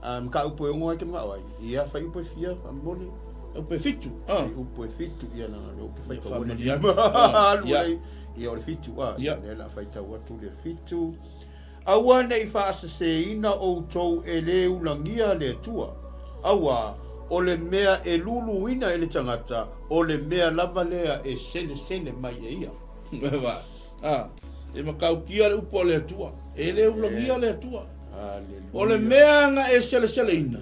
Speaker 2: A, mataupu e 6 ai te manao ai. Ia, fuaiupu e fia, faamolemole?
Speaker 1: Fuaiupu e 7.
Speaker 2: Fuaiupu e 7, ia, leaga o le upu faitau
Speaker 1: le
Speaker 2: 5. Alu ai. Ia, o le 7, a. Ia. Lea o le a faitau atu le 7. Aua ne i faaseseina outou e lē ulagia le Atua, auā, o le mea e luluina e le tagata, o le mea lava lea e selesele mai e ia.
Speaker 1: A, e matautia le upu a le Atua, e lē ulagia le Atua. O le mea na e seleseleina,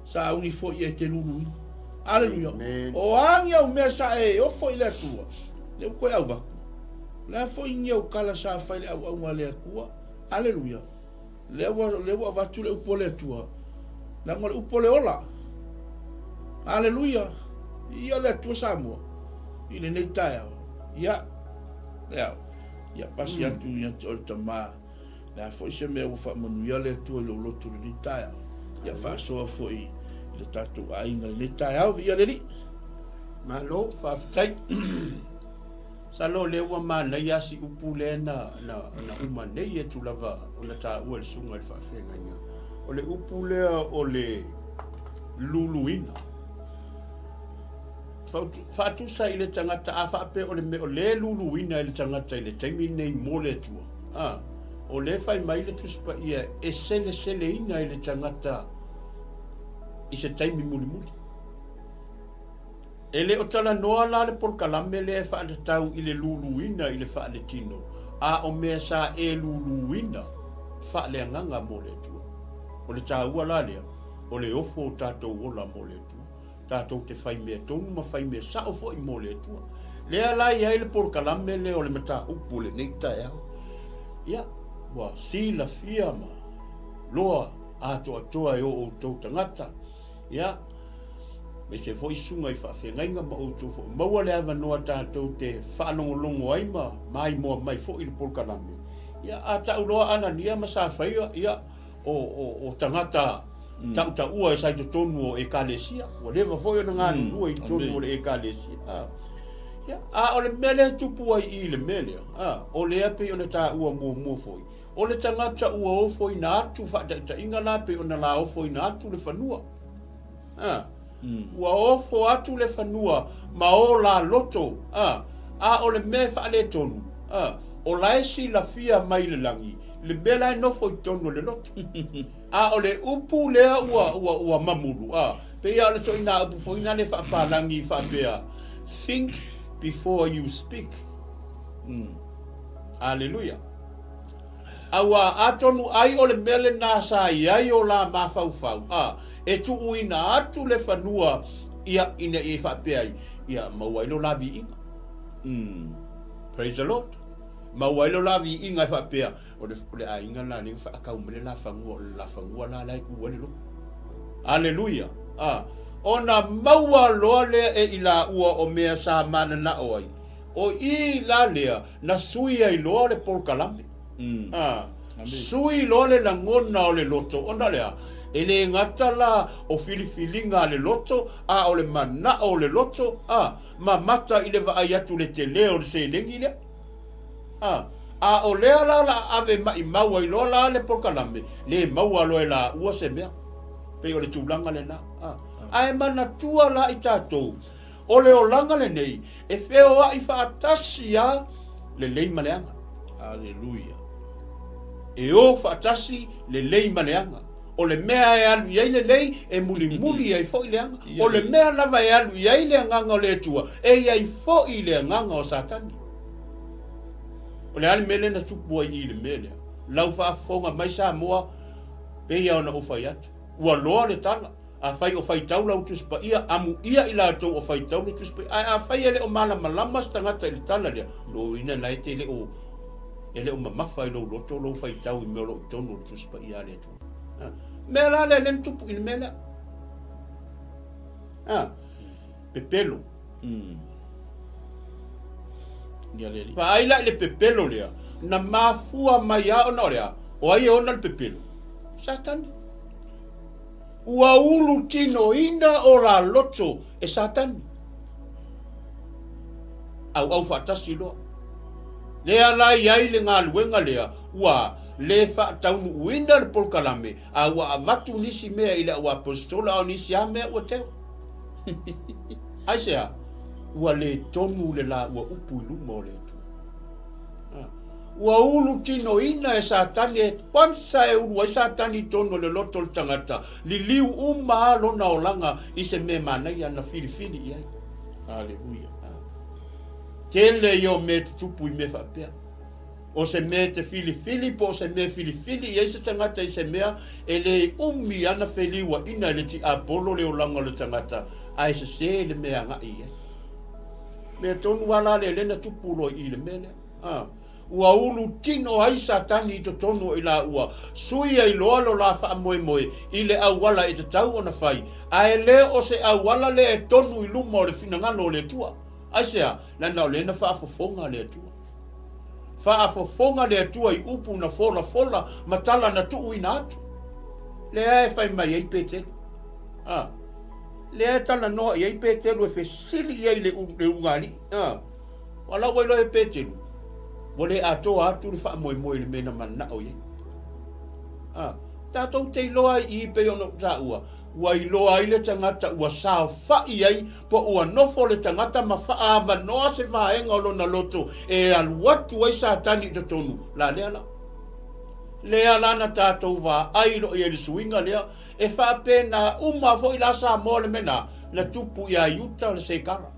Speaker 1: sauni foi e te luluina. Aleluia. O a ni au mea sa e ofo i le Atua, lea ua toe avatu. O le a foi ni au tala sa fai i le auauna a le Atua. Aleluia. Lea ua, lea ua avatu le upu a le Atua, leaga o le upu o le ola. Aleluia. Ia le Atua Samoa i lenei taeao. Ia, lea, ia pasi atu ia te oe le Tama. Le a foi se mea ua faamanuia le Atua i lou loto i lenei taeao. Ia faasoa foi i le tatou aiga i lenei taeao. Viia le Alii.
Speaker 2: Malo, faafetai. Masalo o lea ua manaia si upu lea na, na, na uma nei atu lava ona taua e le susuga i le faafeagaiga. O le upu lea o le luluina. Faatusa i le tagata a faapea o le mea o lea e luluina e le tagata i le taimi lenei mo le Atua, a, o lea e fai mai le Tusi Paia e seleseleina e le tagata i se taimi mulimuli. E le o talanoa la le polokalame lea e faatatau i le luluina i le faaletino, a o mea sa e luluina faaleagaga mo le Atua. O le taua la lea, o le ofo o tatou ola mo le Atua. Tatou te fai mea tonu ma fai mea sao foi mo le Atua. Lea la e i ai le polokalame lea o le mataupu o lenei taeao. Ia, ua silafia ma loa atoatoa e o outou tagata. Ia, aemaise foi susuga i faafeagaiga ma outou foi. Maua le avanoa tatou te faalogologo ai ma maimoa mai foi i le polokalame. Ia, a tau loa Anania ma Safaira, ia, o, o, o tagata mm. tautaua e sa i totonu o ekalesia. Ua leva foi ona galulue mm. i totonu mm. o le ekalesia. Ah. Ia, a o le mea lea tupu ai i le mea lea, ah, o lea pei ona taua muamua foi. O le tagata ua ofoina atu faataitaiga la pei ona la ofoina atu le fanua. Ah. Mm. Ua ofo atu le fanua ma o la loto, ah, a o le mea e faaletonu, ah, o la e silafia mai le lagi, le mea la e nofo i totonu o le loto. A o le upu lea ua, ua, ua mamulu, ah, pei lava o le toina upu foi na le faapalagi faapea, think before you speak. Mm. Aleluia. Aua atonu ai o le mea lena sa i ai o la mafaufau, a, e tuuina atu le fanua ia ina ia faapea ai, ia maua ai lo la viiga. Mm. Praise the Lord. Maua ai lo la viiga e faapea, o le, o le aiga la lea faakau mai le la fanua, o le la fanua la la e ku ai le lotu. Aleluia. A, ona maua loa lea e i laua o mea sa mananao ai. O i la lea na sui ai loa le polokalame. Mm. A, sui loa le lagona o le loto, ona lea, e le gata la o filifiliga a le loto, a o le manao o le loto, a, mamata i le vaai atu le tele o le seleni lea. A, a o lea la la ave maimau ai loa la le polokalame, le maua loa e laua se mea. Pei o le tulaga lena. A, ae manatua la i tatou, O le olaga lenei e feoai faatasi a lelei ma leaga.
Speaker 1: Aleluia.
Speaker 2: E o faatasi lelei ma leaga. O le mea e alu i ai lelei, e mulimuli ai foi leaga. O le mea lava e alu i ai le agaga o le Atua, e i ai foi le agaga o Satani. O le a le mea lea na tupu ai i le mea lea? Lau faafofoga mai Samoa, pei lava ona ou fai atu, ua loa le tala. Afai o faitau lau Tusi Paia, amuia i latou o faitau le Tusi Paia. Ae afai e le o malamalama se tagata i le tala lea, lona uiga na e te le o, e le o mamafa i lou loto lou faitau i mea o lo o i totonu o le Tusi Paia a le Atua. A, mea la lea lea na tupu i le mea lea. A, pepelo. Mm. Vaai la i le pepelo lea, na mafua mai a ona o le a? O ai e ona le pepelo? Satani. Ua ulu tinoina o la loto e Satani. Auau faatasi loa. Lea la i ai le galuega lea, ua le faataunuuina le polokalame, a ua avatu nisi mea i le auapositola a o nisi a mea ua teu. Aisea? Ua le tonu le la ua upu i luma o le Atua. Ua ulu tinoina e Satani, e once e ulu ai Satani i totonu o le loto o le tagata, liliu uma a lona olaga i se mea manaia na filifili i ai.
Speaker 1: Aleluia.
Speaker 2: Tele ia o mea e tutupu i mea faapea. O se mea e te filifili po o se mea e filifili i ai se tagata i se mea, e le umi ana feliuaina e le tiapolo le olaga o le tagata, ae sese le mea e agai i ai. Mea tonu lava la lea lea na tupu loa i i le mea lea. A, ua ulu tino ai Satani i totonu o i laua, sui ai loa lo la faamoemoe i le auala e tatau ona fai, ae le o se auala lea e tonu i luma o le finagalo o le Atua. Aisea? Leaga o lea na faafofoga le Atua. Faafofoga le Atua i upu na folafola ma tala na tuuina atu. Lea e fai mai ai Petelu. A. Lea e talanoa i ai Petelu e fesili i ai le, le ulugalii. A. Ua lau ai loa e Petelu, ua le atoa atu le faamoemoe i le mea na manao i ai. A. Tatou te iloa ai i i pei ona ou taua, Ua iloa ai le tagata ua saofai ai po ua nofo le tagata ma faaavanoa se vaega o lona loto e alu atu ai Satani i totonu, la lea la. Lea la na tatou vaai loa i ai le suiga lea, e faapena uma foi la Samoa le mea na, na tupu ia Iuta le Sekara.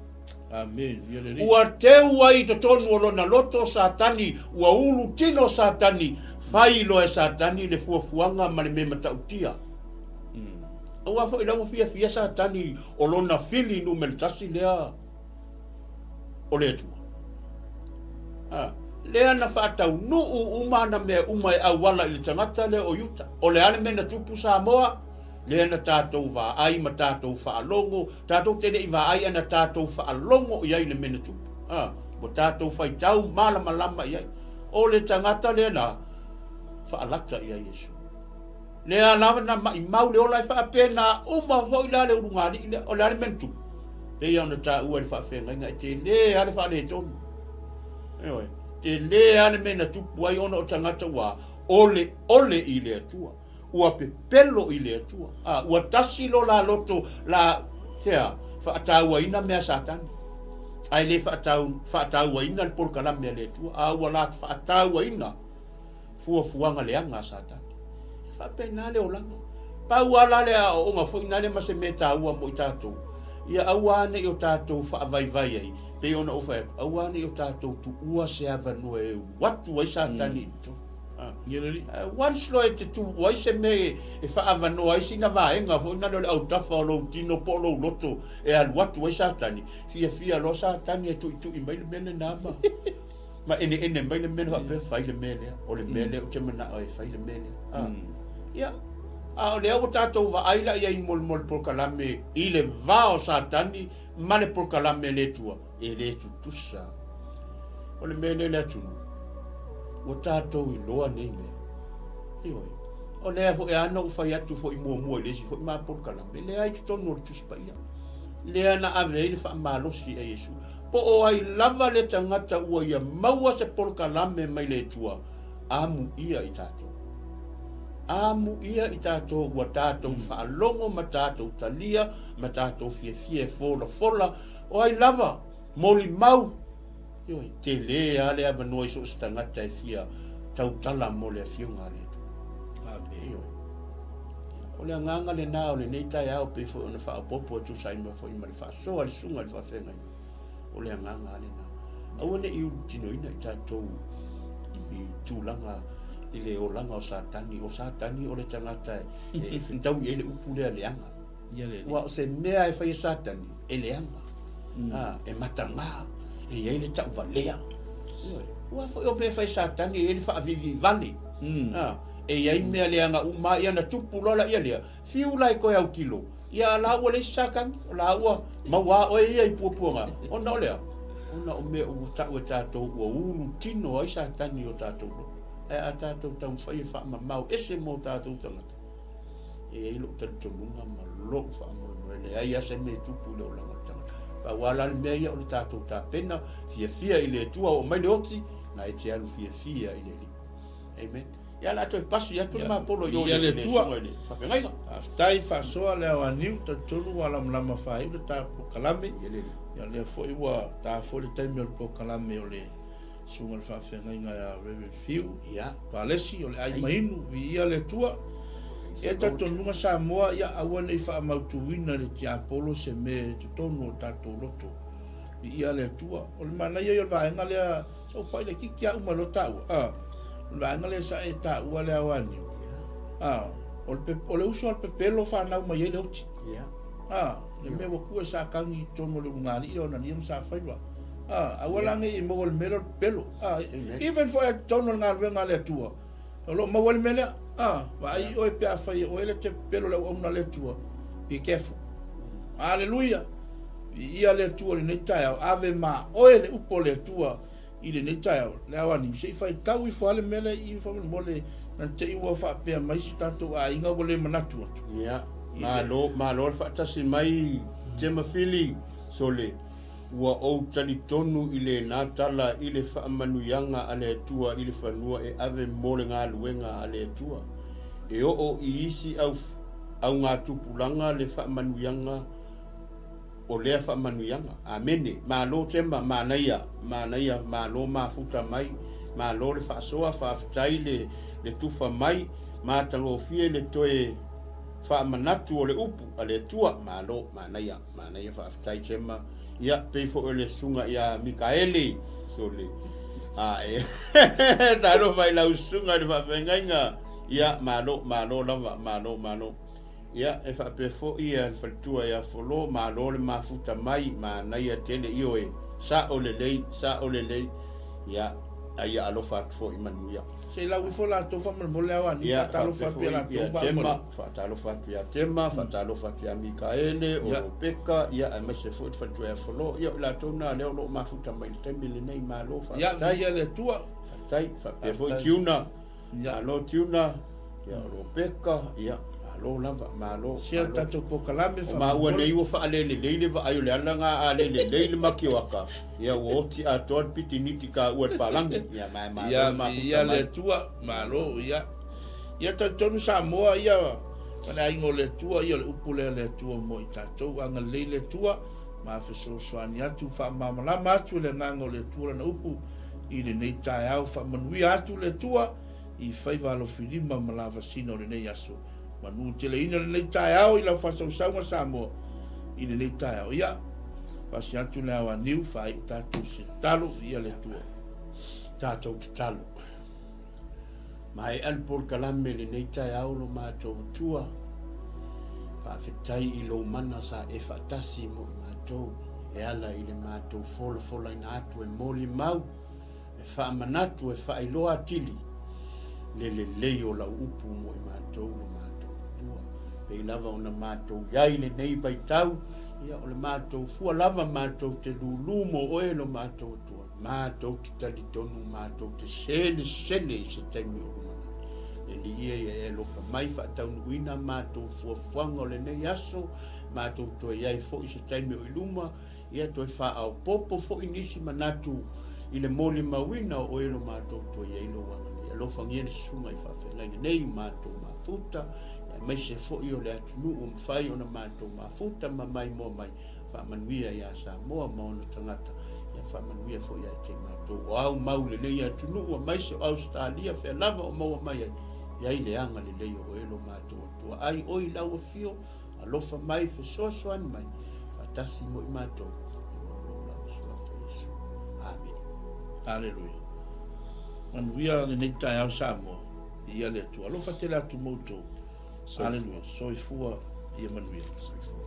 Speaker 1: Amen. Ia lelei.
Speaker 2: Ua teu ai i totonu o lona loto Satani, ua ulu tino Satani, fai loa e Satani le fuafuaga ma le mea matautia. Aua foi la ua fiafia Satani o lona fili numera tasi lea o le Atua. A, lea na faataunuu uma ana mea uma e auala i le tagata lea o Iuta. O le a le mea na tupu Samoa? Lea na tatou vaai ma tatou faalogo, tatou te le i vaai ae na tatou faalogo i ai i le mea na tupu. A, ua tatou faitau malamalama i ai. O le tagata lea na faalata ia Iesu. Lea lava na maimau le ola e faapena uma foi la le ulugalii lea. O le a le mea na tupu? Pei ona taua i le faafeagaiga e tele lava le faaletonu. Ioe, tele lava le mea na tupu ai ona o tagata ua oleole i le Atua. Ua pepelo i le Atua. A, ua tasi lo la loto la sea faatauaina mea Satani. Ae le faatau, faatauaina le polokalame a le Atua. A ua la faatauaina fuafuaga leaga a Satani. E faapena le olaga. Pau lava la le aoaoga foi nale ma se mea taua mo i tatou, ia aua ne i o tatou faavaivai ai, pei ona ou fai atu, aua ne i o tatou tuua se avanoa e ulu atu ai Satani i totonu. Once loa e te tuua ai se mea e faaavanoa ai sina vaega foi nale o le autafa o lou tino po o lou loto e alu atu ai Satani, fiafia loa Satani e tuitui mai le mea lena ma ma eneene mai le mea lea faapea fai le mea lea, o le mea lea ou te manao e fai le mea lea. Ah. Ia, a o lea ua tatou vaai la i ai mo le polokalame i le va o Satani ma le polokalame a le Atua, e le tutusa. O le mea lea le atunuu, ua tatou iloa nei mea. Ioe. O lea foi a na ou fai atu foi muamua i le isi foi ma polokalame, lea i totonu o le Tusi Paia. Lea na ave ai le faamalosi a Iesu. Po o ai lava le tagata ua ia maua se polokalame mai le Atua, amuia i tatou. Amuia i tatou ua tatou faalogo ma tatou talia ma tatou fiafia e folafola, o ai lava, molimau, ioe, tele lava le avanoa i so o se tagata e fia tautala mo le Afioga a le Atua.
Speaker 1: Amen.
Speaker 2: Ioe. O le agaga lena o lenei taeao pei foi ona faaopoopo e tusa ai ma foi ma le faasoa a le susuga i le faafeagaiga. O le agaga lava lena. Aua ne i ulutinoina i tatou i tulaga i le olaga o Satani. O Satani o le tagata e fetau i ai le upu lea leaga. Ua o se mea e fai e Satani, e leaga. Mm. E mataga, e i ai le tauvalea. Ua foi o mea e fai e Satani e i ai le faavivivale. Mm. E i ai mea leaga uma ia na tupu loa la ia lea, fiu la e toe autilo, ia la ua leai se Satani, o la ua maua oe ia i puapuaga, ona o lea, ona o mea ua tau e tatou ua ulu tino ai Satani i o tatou loto. Ae a tatou taumafai e faamamao ese mo tatou tagata, e i ai lou talitonuga ma lou faamoemoe, leai lava se mea e tupu i le olaga o le tagata. Pau lava la le mea ia o le tatou tapena, fiafia i le Atua, oo mai le oti, na e te alu fiafia i le Alii. Amen. Ia la toe pasi atu le mapolo i o
Speaker 1: le
Speaker 2: Atua i le faafeagaiga.
Speaker 1: Faafetai faasoa le ao aniu, talitonu ua lamalama faaiu le ta polokalame. Ia lea foi ua ta foi le taimi o le polokalame o le susuga i le faafeagaiga ia Reverend Fiu.
Speaker 2: Ia.
Speaker 1: Palesi o le ai mainu, viia le Atua. E talitonuga Samoa, ia aua ne i faamautuina le tiapolo se mea i totonu o tatou loto. Viia le Atua. O le manaia ia o le vaega lea. Sa ou pai laitiiti lava uma loa taua, a. O le vaega lea sa e taua le ao aniu. A, o le, o le uso a le pepelo fanau mai ai le oti. A, le mea ua tua sa tagi i totonu o le ulugalii lea o Nania ma Safaiva. A, aua la ne i maua i le mea lea o le pepelo. A, even foi a totonu o le galuega a le Atua, o lo o maua ai le mea lea. A, vaai oe pe afai e oe lea e te pepelo i le auauna a le Atua, be careful. Aleluia! Viia le Atua i lenei taeao, ave ma oe le upu a le Atua i lenei taeao. Le ao aniu, se i faitau ifo lava le mea lea i i faamolemole, na te i ua faapea mai si tatou aiga ua le manatu atu.
Speaker 2: Ia, malo, malo le faatasi mai Tema Fili, sole, ua ou talitonu i lena tala i le faamanuiaga a le Atua i le fanua e ave mo le galuega a le Atua. E oo i isi au, augatupulaga le faamanuiaga o lea faamanuiaga. Amene. Malo Tema, manaia, manaia, malo mafuta mai, malo le faasoa, faafetai le, le tufa mai, matagofie le toe faamanatu o le upu a le Atua. Malo, manaia, manaia, faafetai Tema. Ia, pei foi o le susuga ia Mikaele, sole, a e, talofa i lau susuga i le faafeagaiga, ia, malo, malo lava, malo, malo. Ia, e faapea foi le faletua ia Folo, malo le mafuta mai, manaia tele, ioe, sao lelei, sao lelei, ia, a ia alofa atu foi manuia.
Speaker 1: Se i lau ifo latou faamolemole ao ani,
Speaker 2: Ia,
Speaker 1: faatalofa
Speaker 2: faapea
Speaker 1: atu ia
Speaker 2: foi
Speaker 1: latou
Speaker 2: ia
Speaker 1: faamolemole.
Speaker 2: Tema, faatalofa atu ia Tema, faatalofa atu ia Mikaele, o
Speaker 1: Ia.
Speaker 2: Ropeka, ia, aemaise foi le faletua ia Folo, ia, o i latou na lea o lo o mafuta mai i le taimi lenei, malo,
Speaker 1: Ia,
Speaker 2: faafetai.
Speaker 1: viia le Atua.
Speaker 2: Faafetai, faapea foi
Speaker 1: Faafetai.
Speaker 2: Tiuna,
Speaker 1: Ia.
Speaker 2: Malo Tiuna, ia o Ropeka, ia malo lava, malo.
Speaker 1: Sia le
Speaker 2: malo.
Speaker 1: tatou polokalame
Speaker 2: O maua
Speaker 1: faamolemole.
Speaker 2: nei ua faalelelei le vaai o le ala nga a lelelei le makioaka, ia ua oti atoa le pitiniti taua i le palagi. Ia ma e malo
Speaker 1: Ia,
Speaker 2: le mafuta
Speaker 1: viia le
Speaker 2: mai.
Speaker 1: Atua, malo, ia. Ia talitonu Samoa, ia, ma le aiga o le Atua, ia o le upu lea a le Atua mo i tatou. Agalelei le Atua, ma fesoasoani atu, faamalamalama atu e le Agaga o le Atua lana upu i lenei taeao. Faamanuia atu le Atua i faiva alofilima ma lavasina o lenei aso. Manuteleina lenei taeao i lau faasausauga Samoa i lenei taeao. Ia, pasi atu le ao aniu, faaiu tatou se tatalo ia le Atua.
Speaker 2: Tatou tatalo. Maea le polokalame lenei taeao lo matou Atua. Faafetai i lou mana sa e faatasi mo i matou e ala i le matou folafolaina atu e molimau, e faamanatu, e faailoa atili le lelei o lau upu mo i matou lo matou Atua. Pei lava ona matou i ai lenei vaitau, ia o le matou fua lava matou te lūlū mo oe lo matou Atua, matou te talitonu matou te selesele i se taimi o lumanai. Le Alii e, ia e alofa mai faataunuuina matou fuafuaga o lenei aso, matou toe i ai foi i se taimi o i luma, ia toe faaopoopo foi nisi manatu i le molimauina o oe lo matou toe i ai lou agalelei. Alofagia le susuga i faafeagaiga nei i matou mafuta, aemaise foi o le atunuu ua mafai ona matou mafuta ma maimoa mai. Faamanuia ia Samoa ma ona tagata, ia faamanuia foi ia te matou. O au mau lenei atunuu aemaise o Ausetalia, fea lava o maua mai ai, i ai le agalelei o oe lo matou Atua. Ai oe i lau afio, alofa mai, fesoasoani mai, faatasi mo i matou, i mo lou lava suafa Iesu. Amene.
Speaker 1: Aleluia. Manuia lenei taeao Samoa. Ia le Atua. Alofa tele atu mo outou. Aleluia. Soifua ia manuia.
Speaker 2: Soifua.